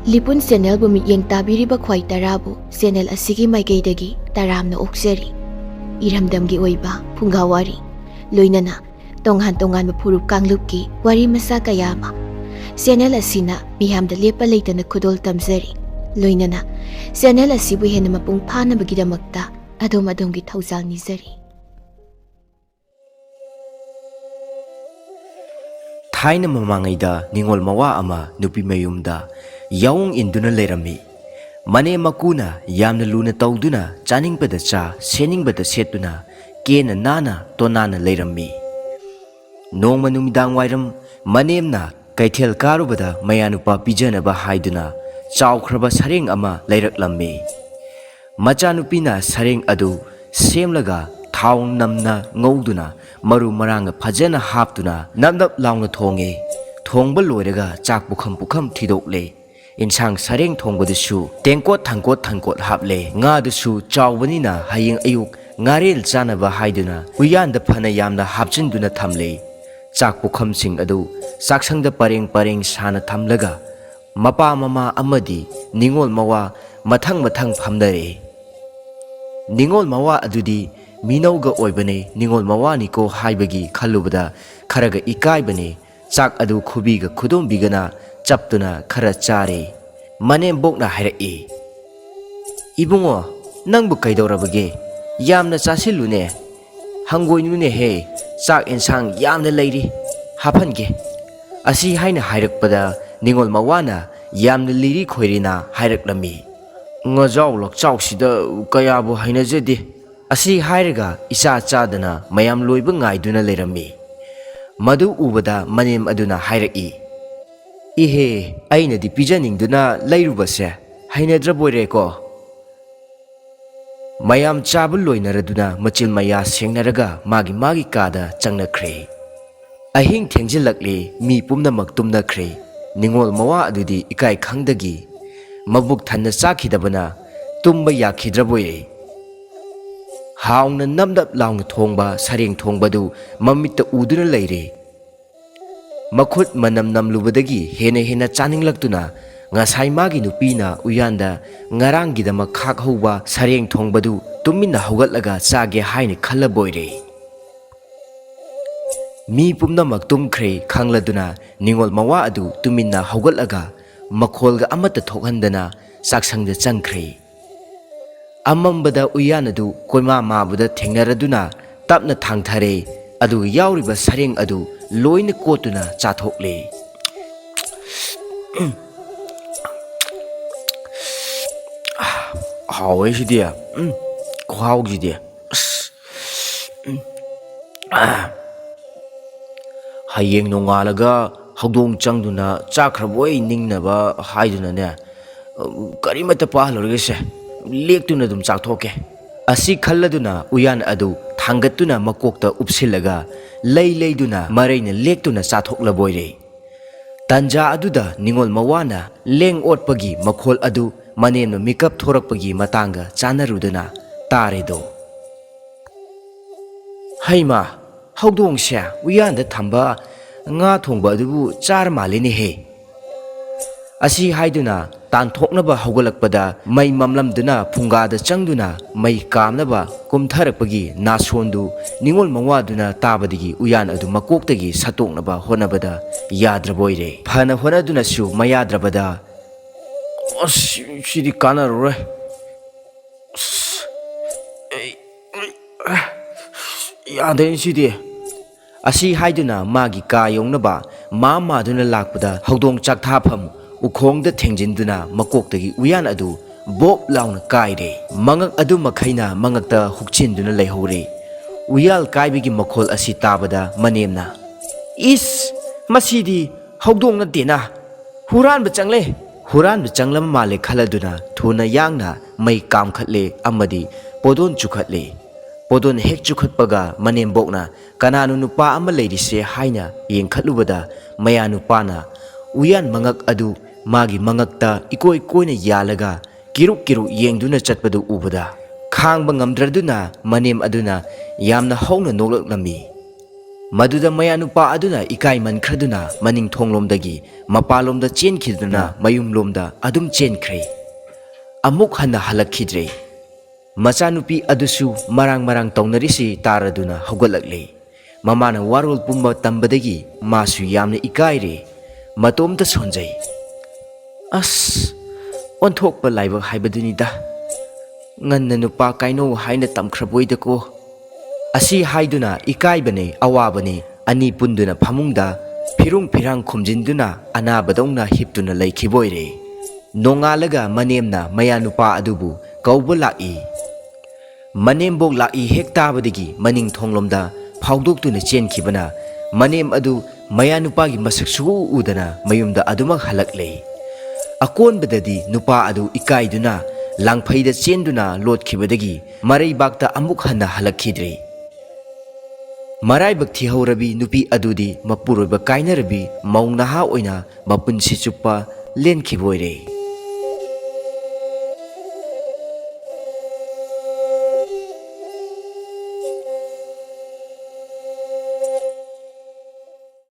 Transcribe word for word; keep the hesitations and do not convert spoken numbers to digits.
ꯂꯤꯄꯨꯟ ꯆꯦꯅꯦꯜꯕꯨ ꯃꯤꯠꯌꯦꯡ ꯇꯥꯕꯤꯔꯤꯕ ꯈ꯭ꯋꯥꯏ ꯇꯔꯥꯕꯨ ꯆꯦꯅꯦꯜ ꯑꯁꯤꯒꯤ ꯃꯥꯏꯀꯩꯗꯒꯤ ꯇꯔꯥꯝꯅ ꯑꯣꯛꯆꯔꯤ꯫ ꯏꯔꯝꯗꯝꯒꯤ ꯑꯣꯏꯕ ꯐꯨꯡꯒꯥ ꯋꯥꯔꯤ, ꯂꯣꯏꯅꯅ ꯇꯣꯉꯥꯟ ꯇꯣꯉꯥꯟꯕ ꯐꯨꯔꯨꯞ ꯀꯥꯡꯂꯨꯞꯀꯤ ꯋꯥꯔꯤ ꯃꯆꯥ ꯀꯌꯥ ꯑꯃ ꯆꯦꯅꯦꯜ ꯑꯁꯤꯅ ꯃꯤꯌꯥꯝꯗ ꯂꯦꯞꯄ ꯂꯩꯇꯅ ꯈꯨꯗꯣꯜ ꯇꯝꯖꯔꯤ꯫ ꯂꯣꯏꯅꯅ ꯆꯦꯅꯦꯜ ꯑꯁꯤꯕꯨ ꯍꯦꯟꯅ ꯃꯄꯨꯡ ꯐꯥꯅꯕꯒꯤꯗꯃꯛꯇ ꯑꯗꯣꯝ ꯑꯗꯣꯝꯒꯤ ꯊꯧꯖꯥꯜ ꯅꯤꯖꯔꯤ꯫ ꯊꯥꯏꯅ ꯃꯃꯥꯡꯉꯩꯗ ꯅꯤꯉꯣꯜ ꯃꯋꯥ ꯑꯃ ꯅꯨꯄꯤ ꯃꯌꯨꯝꯗ ꯌꯥꯑꯣꯡ ꯏꯟꯗꯨꯅ ꯂꯩꯔꯝꯃꯤ꯫ ꯃꯅꯦꯝ ꯃꯀꯨꯅ ꯌꯥꯝꯅ ꯂꯨꯅ ꯇꯧꯗꯨꯅ ꯆꯥꯅꯤꯡꯕꯗ ꯆꯥ, ꯁꯦꯠꯅꯤꯡꯕꯗ ꯁꯦꯠꯇꯨꯅ ꯀꯦꯅ ꯅꯥꯟꯅ ꯇꯣꯅꯥꯟꯅ ꯂꯩꯔꯝꯃꯤ꯫ ꯅꯣꯡꯃ ꯅꯨꯃꯤꯗꯥꯡ ꯋꯥꯏꯔꯝ ꯃꯅꯦꯝꯅ ꯀꯩꯊꯦꯜ ꯀꯥꯔꯨꯕꯗ ꯃꯌꯥꯅꯨꯄꯥ ꯄꯤꯖꯅꯕ ꯍꯥꯏꯗꯨꯅ ꯆꯥꯎꯈ꯭ꯔꯕ ꯁꯔꯦꯡ ꯑꯃ ꯂꯩꯔꯛꯂꯝꯃꯤ꯫ ꯃꯆꯥꯅꯨꯄꯤꯅ ꯁꯔꯦꯡ ꯑꯗꯨ ꯁꯦꯝꯂꯒ ꯊꯥꯎ ꯅꯝꯅ ꯉꯧꯗꯨꯅ ꯃꯔꯨ ꯃꯔꯥꯡ ꯐꯖꯅ ꯍꯥꯞꯇꯨꯅ ꯅꯞ ꯅꯞ ꯂꯥꯎꯅ ꯊꯣꯡꯉꯦ꯫ ꯊꯣꯡꯕ ꯂꯣꯏꯔꯒ ꯆꯥꯛ ꯄꯨꯈꯝ ꯄꯨꯈꯝ ꯊꯤꯗꯣꯛꯂꯦ꯫ ꯏꯟꯁꯥꯡ ꯁꯔꯦꯡ ꯊꯣꯡꯕꯗꯨꯁꯨ ꯇꯦꯡꯀꯣꯠ ꯊꯥꯡꯀꯣꯠ ꯊꯥꯡꯀꯣꯠ ꯍꯥꯞꯂꯦ꯫ ꯉꯥꯗꯨꯁꯨ ꯆꯥꯎꯕꯅꯤꯅ ꯍꯌꯦꯡ ꯑꯌꯨꯛ ꯉꯥꯔꯦꯜ ꯆꯥꯅꯕ ꯍꯥꯏꯗꯨꯅ ꯎꯌꯥꯟꯗ ꯐꯅ ꯌꯥꯝꯅ ꯍꯥꯞꯆꯤꯟꯗꯨꯅ ꯊꯝꯂꯦ꯫ ꯆꯥꯛ ꯄꯨꯈꯝꯁꯤꯡ ꯑꯗꯨ ꯆꯥꯛꯁꯪꯗ ꯄꯔꯦꯡ ꯄꯔꯦꯡ ꯁꯥꯅ ꯊꯝꯂꯒ ꯃꯄꯥ ꯃꯃꯥ ꯑꯃꯗꯤ ꯅꯤꯉꯣꯜ ꯃꯋꯥ ꯃꯊꯪ ꯃꯊꯪ ꯐꯝꯅꯔꯦ꯫ ꯅꯤꯉꯣꯜ ꯃꯋꯥ ꯑꯗꯨꯗꯤ ꯃꯤꯅꯧꯒ ꯑꯣꯏꯕꯅꯦ, ꯅꯤꯉꯣꯜ ꯃꯋꯥꯅꯤꯀꯣ ꯍꯥꯏꯕꯒꯤ ꯈꯜꯂꯨꯕꯗ ꯈꯔꯒ ꯏꯀꯥꯏꯕꯅꯦ꯫ ꯆꯥꯛ ꯑꯗꯨ ꯈꯨꯕꯤꯒ ꯈꯨꯗꯣꯝꯕꯤꯒꯅ ꯆꯞꯇꯨꯅ ꯈꯔ ꯆꯥꯔꯦ꯫ ꯃꯅꯦꯝꯕꯣꯛꯅ ꯍꯥꯏꯔꯛꯏ, "ꯏꯕꯨꯡꯉꯣ, ꯅꯪꯕꯨ ꯀꯩꯗꯧꯔꯕꯒꯦ? ꯌꯥꯝꯅ ꯆꯥꯁꯤꯜꯂꯨꯅꯦ꯫ ꯍꯪꯒꯣꯏꯅꯨꯅꯦꯍꯦ, ꯆꯥꯛ ꯑꯦꯟꯁꯥꯡ ꯌꯥꯝꯅ ꯂꯩꯔꯤ, ꯍꯥꯞꯍꯟꯒꯦ"꯫ ꯑꯁꯤ ꯍꯥꯏꯅ ꯍꯥꯏꯔꯛꯄꯗ ꯅꯤꯉꯣꯜ ꯃꯋꯥꯅ ꯌꯥꯝꯅ ꯂꯤꯔꯤ ꯈꯣꯏꯔꯤꯅ ꯍꯥꯏꯔꯛꯂꯝꯃꯤ, "ꯉꯖꯥꯎ ꯂꯛꯆꯥꯎꯁꯤꯗ ꯀꯌꯥꯕꯨ ꯍꯩꯅꯖꯗꯦ"꯫ ꯑꯁꯤ ꯍꯥꯏꯔꯒ ꯏꯆꯥ ꯆꯥꯗꯅ ꯃꯌꯥꯝ ꯂꯣꯏꯕ ꯉꯥꯏꯗꯨꯅ ꯂꯩꯔꯝꯃꯤ꯫ ꯃꯗꯨ ꯎꯕꯗ ꯃꯅꯦꯝ ꯑꯗꯨꯅ ꯍꯥꯏꯔꯛꯏ, "ꯏꯍꯦ, ꯑꯩꯅꯗꯤ ꯄꯤꯖꯅꯤꯡꯗꯨꯅ ꯂꯩꯔꯨꯕꯁꯦ ꯍꯩꯅꯗ꯭ꯔꯕꯣꯏꯔꯦꯀꯣ"꯫ ꯃꯌꯥꯝ ꯆꯥꯕ ꯂꯣꯏꯅꯔꯗꯨꯅ ꯃꯆꯤꯟ ꯃꯌꯥ ꯁꯦꯡꯅꯔꯒ ꯃꯥꯒꯤ ꯃꯥꯒꯤ ꯀꯥꯗ ꯆꯪꯅꯈ꯭ꯔꯦ꯫ ꯑꯍꯤꯡ ꯊꯦꯡꯖꯤꯜꯂꯛꯂꯦ, ꯃꯤ ꯄꯨꯝꯅꯃꯛ ꯇꯨꯝꯅꯈ꯭ꯔꯦ꯫ ꯅꯤꯉꯣꯜ ꯃꯋꯥ ꯑꯗꯨꯗꯤ ꯏꯀꯥꯏ ꯈꯪꯗꯒꯤ ꯃꯕꯨꯛ ꯊꯟꯅ ꯆꯥꯈꯤꯗꯕꯅ ꯇꯨꯝꯕ ꯌꯥꯈꯤꯗ꯭ꯔꯕꯣꯏꯔꯦ꯫ ꯍꯥꯎꯅ ꯅꯞ ꯅꯞ ꯂꯥꯎꯅ ꯊꯣꯡꯕ ꯁꯔꯦꯡ ꯊꯣꯡꯕꯗꯨ ꯃꯃꯤꯠꯇ ꯎꯗꯨꯅ ꯂꯩꯔꯦ꯫ ꯃꯈꯨꯠ ꯃꯅꯝ ꯅꯝꯂꯨꯕꯗꯒꯤ ꯍꯦꯟꯅ ꯍꯦꯟꯅ ꯆꯥꯅꯤꯡꯂꯛꯇꯨꯅ ꯉꯁꯥꯏ ꯃꯥꯒꯤ ꯅꯨꯄꯤꯅ ꯎꯌꯥꯟꯗ ꯉꯔꯥꯡꯒꯤꯗꯃꯛ ꯈꯥꯛꯍꯧꯕ ꯁꯔꯦꯡ ꯊꯣꯡꯕꯗꯨ ꯇꯨꯃꯤꯟꯅ ꯍꯧꯒꯠꯂꯒ ꯆꯥꯒꯦ ꯍꯥꯏꯅ ꯈꯜꯂꯕꯣꯏꯔꯦ꯫ ꯃꯤ ꯄꯨꯝꯅꯃꯛ ꯇꯨꯝꯈ꯭ꯔꯦ ꯈꯪꯂꯗꯨꯅ ꯅꯤꯉꯣꯜ ꯃꯋꯥ ꯑꯗꯨ ꯇꯨꯃꯤꯟꯅ ꯍꯧꯒꯠꯂꯒ ꯃꯈꯣꯜꯒ ꯑꯃꯠꯇ ꯊꯣꯛꯍꯟꯗꯅ ꯆꯥꯛꯁꯪꯗ ꯆꯪꯈ꯭ꯔꯦ꯫ ꯑꯃꯝꯕꯗ ꯎꯌꯥꯟ ꯑꯗꯨ ꯀꯣꯏꯃꯥ ꯃꯥꯕꯗ ꯊꯦꯡꯅꯔꯗꯨꯅ ꯇꯞꯅ ꯊꯥꯡꯊꯔꯦ, ꯑꯗꯨꯒ ꯌꯥꯎꯔꯤꯕ ꯁꯔꯦꯡ ꯑꯗꯨ ꯂꯣꯏꯅ ꯀꯣꯠꯇꯨꯅ ꯆꯥꯊꯣꯛꯂꯦ꯫ ꯍꯥꯎꯋꯦ ꯁꯤꯗꯤ꯫ ꯎꯝ, ꯈꯨꯍꯥꯎꯁꯤꯗꯤ꯫ ꯑꯁ꯫ ꯎꯝ꯫ ꯑꯥ꯫ ꯍꯌꯦꯡ ꯅꯣꯡꯉꯥꯜꯂꯒ ꯍꯧꯗꯣꯡ ꯆꯪꯗꯨꯅ ꯆꯥꯈ꯭ꯔꯕꯣꯏ ꯅꯤꯡꯅꯕ ꯍꯥꯏꯗꯨꯅꯅꯦ, ꯀꯔꯤꯃꯠꯇ ꯄꯥꯍꯜꯂꯔꯣꯏꯒꯦꯁꯦ, ꯂꯦꯛꯇꯨꯅ ꯑꯗꯨꯝ ꯆꯥꯊꯣꯛꯀꯦ꯫ ꯑꯁꯤ ꯈꯜꯂꯗꯨꯅ ꯎꯌꯥꯟ ꯑꯗꯨ ꯊꯥꯡꯒꯠꯇꯨꯅ ꯃꯀꯣꯛꯇ ꯎꯞꯁꯤꯜꯂꯒ ꯂꯩ ꯂꯩꯗꯨꯅ ꯃꯔꯩꯅ ꯂꯦꯛꯇꯨꯅ ꯆꯥꯊꯣꯛꯂꯕꯣꯏꯔꯦ꯫ ꯇꯟꯖꯥ ꯑꯗꯨꯗ ꯅꯤꯉꯣꯜ ꯃꯋꯥꯅ ꯂꯦꯡ ꯑꯣꯠꯄꯒꯤ ꯃꯈꯣꯜ ꯑꯗꯨ ꯃꯅꯦꯝꯅ ꯃꯤꯀꯞ ꯊꯣꯔꯛꯄꯒꯤ ꯃꯇꯥꯡꯒ ꯆꯥꯟꯅꯔꯨꯗꯨꯅ ꯇꯥꯔꯦꯗꯣ꯫ "ꯍꯩꯃꯥ, ꯍꯧꯗꯣꯡꯁꯦ ꯎꯌꯥꯟꯗ ꯊꯝꯕ ꯉꯥ ꯊꯣꯡꯕ ꯑꯗꯨꯕꯨ ꯆꯥꯔ ꯃꯥꯜꯂꯤꯅꯦꯍꯦ!" ꯑꯁꯤ ꯍꯥꯏꯗꯨꯅ ꯇꯥꯟꯊꯣꯛꯅꯕ ꯍꯧꯒꯠꯂꯛꯄꯗ ꯃꯩ ꯃꯝꯂꯝꯗꯨꯅ ꯐꯨꯡꯒꯥꯗ ꯆꯪꯗꯨꯅ ꯃꯩ ꯀꯥꯝꯅꯕ ꯀꯨꯝꯊꯔꯛꯄꯒꯤ ꯅꯥꯁꯣꯟꯗꯨ ꯅꯤꯉꯣꯜ ꯃꯋꯥꯗꯨꯅ ꯇꯥꯕꯗꯒꯤ ꯎꯌꯥꯟ ꯑꯗꯨ ꯃꯀꯣꯛꯇꯒꯤ ꯁꯠꯇꯣꯛꯅꯕ ꯍꯣꯠꯅꯕꯗ ꯌꯥꯗ꯭ꯔꯕꯣꯏꯔꯦ꯫ ꯐꯅ ꯍꯣꯠꯅꯗꯨꯅꯁꯨ ꯃꯌꯥꯗ꯭ꯔꯕꯗ, "ꯑꯁ, ꯁꯤꯗꯤ ꯀꯥꯟꯅꯔꯔꯣꯏ꯫ ꯑꯁ, ꯑꯩ, ꯑꯩ, ꯑ, ꯌꯥꯗ꯭ꯔꯦꯅꯦ ꯁꯤꯗꯤ"꯫ ꯑꯁꯤ ꯍꯥꯏꯗꯨꯅ ꯃꯥꯒꯤ ꯀꯥ ꯌꯧꯅꯕ ꯃꯥ ꯃꯥꯗꯨꯅ ꯂꯥꯛꯄꯗ ꯍꯧꯗꯣꯡ ꯆꯥꯛꯊꯥꯐꯝ ꯎꯈꯣꯡꯗ ꯊꯦꯡꯖꯤꯟꯗꯨꯅ ꯃꯀꯣꯛꯇꯒꯤ ꯎꯌꯥꯟ ꯑꯗꯨ ꯕꯣꯞ ꯂꯥꯎꯅ ꯀꯥꯏꯔꯦ꯫ ꯃꯉꯛ ꯑꯗꯨ ꯃꯈꯩꯅ ꯃꯉꯛꯇ ꯍꯨꯛꯆꯤꯟꯗꯨꯅ ꯂꯩꯍꯧꯔꯦ꯫ ꯎꯌꯥꯜ ꯀꯥꯏꯕꯒꯤ ꯃꯈꯣꯜ ꯑꯁꯤ ꯇꯥꯕꯗ ꯃꯅꯦꯝꯅ, "ꯏꯁ! ꯃꯁꯤꯗꯤ ꯍꯧꯗꯣꯡ ꯅꯠꯇꯦꯅ, ꯍꯨꯔꯥꯟꯕ ꯆꯪꯂꯦ!" ꯍꯨꯔꯥꯟꯕ ꯆꯪꯂꯕ ꯃꯥꯜꯂꯦ ꯈꯜꯂꯗꯨꯅ ꯊꯨꯅ ꯌꯥꯡꯅ ꯃꯩ ꯀꯥꯝꯈꯠꯂꯦ ꯑꯃꯗꯤ ꯄꯣꯗꯣꯟ ꯆꯨꯈꯠꯂꯦ꯫ ꯄꯣꯗꯣꯟ ꯍꯦꯛ ꯆꯨꯈꯠꯄꯒ ꯃꯅꯦꯝꯕꯣꯛꯅ, "ꯀꯅꯥꯅꯣ ꯅꯨꯄꯥ ꯑꯃ ꯂꯩꯔꯤꯁꯦ?" ꯍꯥꯏꯅ ꯌꯦꯡꯈꯠꯂꯨꯕꯗ ꯃꯌꯥ ꯅꯨꯄꯥꯅ ꯎꯌꯥꯟ ꯃꯉꯛ ꯑꯗꯨ ꯃꯥꯒꯤ ꯃꯉꯛꯇ ꯏꯀꯣꯏ ꯀꯣꯏꯅ ꯌꯥꯜꯂꯒ ꯀꯤꯔꯨꯛ ꯀꯤꯔꯨꯛ ꯌꯦꯡꯗꯨꯅ ꯆꯠꯄꯗꯨ ꯎꯕꯗ ꯈꯥꯡꯕ ꯉꯝꯗ꯭ꯔꯗꯨꯅ ꯃꯅꯦꯝ ꯑꯗꯨꯅ ꯌꯥꯝꯅ ꯍꯧꯅ ꯅꯣꯛꯂꯛꯂꯝꯃꯤ꯫ ꯃꯗꯨꯗ ꯃꯌꯥꯅꯨꯄꯥ ꯑꯗꯨꯅ ꯏꯀꯥꯏꯃꯟꯈ꯭ꯔꯗꯨꯅ ꯃꯅꯤꯡ ꯊꯣꯡꯂꯣꯝꯗꯒꯤ ꯃꯄꯥꯟꯂꯣꯝꯗ ꯆꯦꯟꯈꯤꯗꯨꯅ ꯃꯌꯨꯝꯂꯣꯝꯗ ꯑꯗꯨꯝ ꯆꯦꯟꯈ꯭ꯔꯦ꯫ ꯑꯃꯨꯛ ꯍꯟꯅ ꯍꯜꯂꯛꯈꯤꯗ꯭ꯔꯦ꯫ ꯃꯆꯥꯅꯨꯄꯤ ꯑꯗꯨꯁꯨ ꯃꯔꯥꯡ ꯃꯔꯥꯡ ꯇꯧꯅꯔꯤꯁꯤ ꯇꯥꯔꯗꯨꯅ ꯍꯧꯒꯠꯂꯛꯂꯦ꯫ ꯃꯃꯥꯅ ꯋꯥꯔꯣꯜ ꯄꯨꯝꯕ ꯇꯝꯕꯗꯒꯤ ꯃꯥꯁꯨ ꯌꯥꯝꯅ ꯏꯀꯥꯏꯔꯦ꯫ ꯃꯇꯣꯝꯇ ꯁꯣꯟꯖꯩ꯫ "ꯑꯁ, ꯑꯣꯟꯊꯣꯛꯄ ꯂꯥꯏꯕꯛ ꯍꯥꯏꯕꯗꯨꯅꯤꯗ꯫ ꯉꯟꯅ ꯅꯨꯄꯥ ꯀꯥꯏꯅꯧ ꯍꯥꯏꯅ ꯇꯝꯈ꯭ꯔꯕꯣꯏꯗꯀꯣ"꯫ ꯑꯁꯤ ꯍꯥꯏꯗꯨꯅ ꯏꯀꯥꯏꯕꯅꯦ, ꯑꯋꯥꯕꯅꯦ, ꯑꯅꯤ ꯄꯨꯟꯗꯨꯅ ꯐꯃꯨꯡꯗ ꯐꯤꯔꯨꯡ ꯐꯤꯔꯥꯡ ꯈꯨꯝꯖꯤꯟꯗꯨꯅ ꯑꯅꯥꯕꯗꯧꯅ ꯍꯤꯞꯇꯨꯅ ꯂꯩꯈꯤꯕ ꯑꯣꯏꯔꯦ꯫ ꯅꯣꯡꯉꯥꯜꯂꯒ ꯃꯅꯦꯝꯅ ꯃꯌꯥꯅꯨꯄꯥ ꯑꯗꯨꯕꯨ ꯀꯧꯕ ꯂꯥꯛꯏ꯫ ꯃꯅꯦꯝꯕꯣꯛ ꯂꯥꯛꯏ ꯍꯦꯛ ꯇꯥꯕꯗꯒꯤ ꯃꯅꯤꯡ ꯊꯣꯡꯂꯣꯝꯗ ꯐꯥꯎꯗꯣꯛꯇꯨꯅ ꯆꯦꯟꯈꯤꯕꯅ ꯃꯅꯦꯝ ꯑꯗꯨ ꯃꯌꯥꯅꯨꯄꯥꯒꯤ ꯃꯁꯛ ꯁꯨꯛꯎ ꯎꯗꯅ ꯃꯌꯨꯝꯗ ꯑꯗꯨꯃꯛ ꯍꯜꯂꯛꯂꯦ꯫ ꯑꯀꯣꯟꯕꯗꯗꯤ ꯅꯨꯄꯥ ꯑꯗꯨ ꯏꯀꯥꯏꯗꯨꯅ ꯂꯥꯡꯐꯩꯗ ꯆꯦꯟꯗꯨꯅ ꯂꯣꯠꯈꯤꯕꯗꯒꯤ ꯃꯔꯩꯕꯥꯛꯇ ꯑꯃꯨꯛ ꯍꯟꯅ ꯍꯜꯂꯛꯈꯤꯗ꯭ꯔꯦ꯫ ꯃꯔꯥꯏꯕꯛ ꯊꯤꯍꯧꯔꯕꯤ ꯅꯨꯄꯤ ꯑꯗꯨꯗꯤ ꯃꯄꯨꯔꯣꯏꯕ ꯀꯥꯏꯅꯔꯕꯤ ꯃꯧ ꯅꯍꯥ ꯑꯣꯏꯅ ꯃꯄꯨꯟꯁꯤ ꯆꯨꯞꯄ ꯂꯦꯟꯈꯤꯕ ꯑꯣꯏꯔꯦ꯫